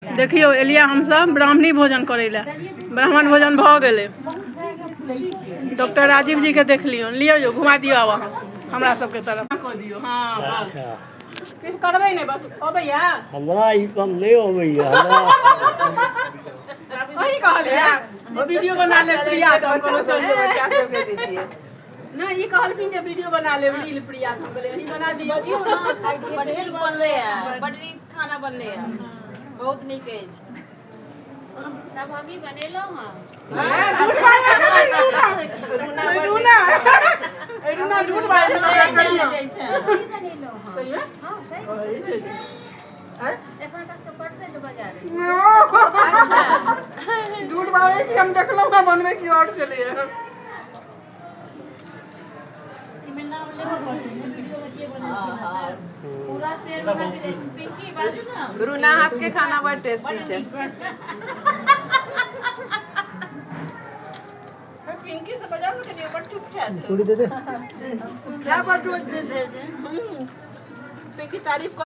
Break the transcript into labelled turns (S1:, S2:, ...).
S1: देखियौ एलियै हमसब ब्राह्मणी भोजन करै लए। ब्राह्मण भोजन भऽ गेलै। डॉक्टर राजीव जी के देख लियौ, लियौ यौ, घुमा दियौ आब अहाँ हमरा सबके तरफ कऽ दियौ। हँ, बस किछु करबै नहि, बस अबैया।
S2: हमरा ई काम नहि अबैया हमरा।
S1: अहीं कहलियै ओ वीडियो बना ले प्रिया, तऽ हम कहलहुँ चल
S3: बच्चा सबके दीजिए।
S1: नहि, ई कहलखिन जे वीडियो बना लेब रील प्रिया, तऽ हम कहलियै अहीं बना दियौ।
S4: बड नीक बनलै है, बड नीक खाना बनलै है, बहुत नीक अछि।
S5: सब हमही बनेलहुँ हँ।
S1: रूना, रूना झूठ बाजै छै।
S5: हमही बनेलहुँ हँ।
S1: सही है?
S5: हँ, सही।
S1: सही छै।
S5: एखन तक तऽ परसेंट बजा रहे।
S1: झूठ बाजै छी, हम देखलहुँ हँ बनबै की आओर छलैए।
S5: एहिमे नाम लेबऽ पड़तै ने वीडियोमे, के बनेलखिन हँ।
S4: पूरा शेर बना के जाइ छै। पिंकी, बाजू ने।
S3: रूना हाथ के खाना बड़ टेस्टी छै।
S1: पिंकी से बजाउ ने कनि, बड़ चुप छै।
S2: पूरी दे दे।
S1: क्या बड़ पिंकी तारीफ।